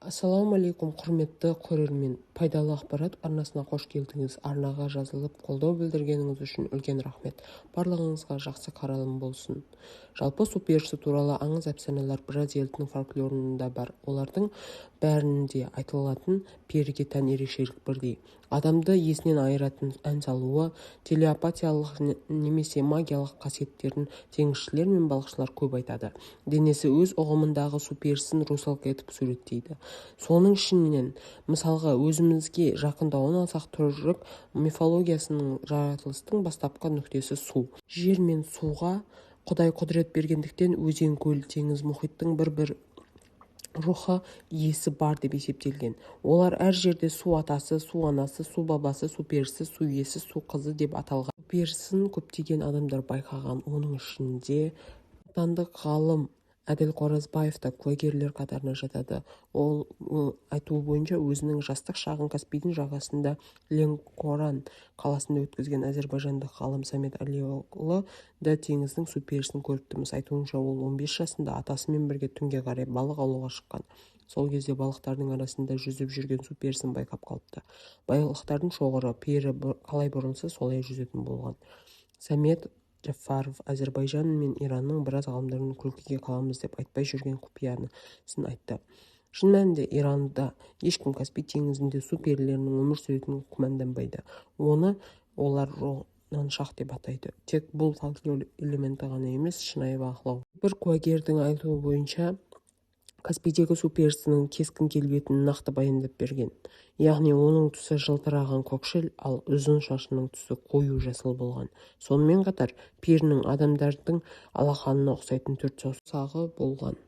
Ассалаумағалейкум, құрметті көрермен! Пайдалы ақпарат арнасына қош келдіңіз. Арнаға жазылып, қолдау білдіргеніңіз үшін үлкен рахмет. Барлығыңызға жақсы қаралым болсын. Жалпы, су перісі туралы аңыз-әпсаналар біраз елдің фольклорында бар. Олардың бәрінде айтылатын періге тән ерекшелік бірдей: адамды есінен айыратын ән салуы. Телепатиялық немесе магиялық қасиеттерін теңізшілер мен балықшылар көп айтады. Денесі өз ұғымындағы су перісін русалка етіп суреттейді. Соның ішінен, мысалға, өзімізге жақындауын алсақ, түрік мифологиясының жаратылыстың бастапқы нүктесі су. Жер мен суға Құдай құдірет бергендіктен, өзен, көл, теңіз, мұхиттың бір-бір рухы, иесі бар деп есептелген. Олар әр жерде су атасы, су анасы, су бабасы, су перісі, су иесі, су қызы деп аталған. Су перісін көптеген адамдар байқаған. Оның ішінде отандық ғалым Әділ Қоразбаев та куәгерлер қатарына жатады. Ол айтуы бойынша, өзінің жастық шағын Каспийдің жағасында, Ленкоран қаласында өткізген. Әзербайжандық ғалым Самед Алиоглы да теңіздің су перісін көріпті-міс. Айтуынша, ол 15 жасында атасымен бірге түнге қарай балық аулауға шыққан. Сол кезде балықтардың арасында жүзіп жүрген су перісін байқап қалыпты. Балықтардың шоғыры пері қалай бұрылса, солай жүзетін болған. Самед Джафаров Әзербайжан мен Иранның біраз ғалымдарының күлкіге қаламыз деп айтпай жүрген құпиясын айтты. Шын мәнінде, Иранда ешкім Каспий теңізінде су перілерінің өмір сүретініне күмәнданбайды. Оны олар Ронан-шах деп атайды. Тек бұл фольклор элементі ғана емес, шынайы бақылау. Бір куәгердің айтуы бойынша, Каспийдегі су перісінің кескін-келбетін нақты баяндап берген. Яғни оның түсі жылтыраған көкшіл, ал ұзын шашының түсі қою жасыл болған. Сонымен қатар перінің адамдардың алақанына ұқсайтын төрт саусағы болған.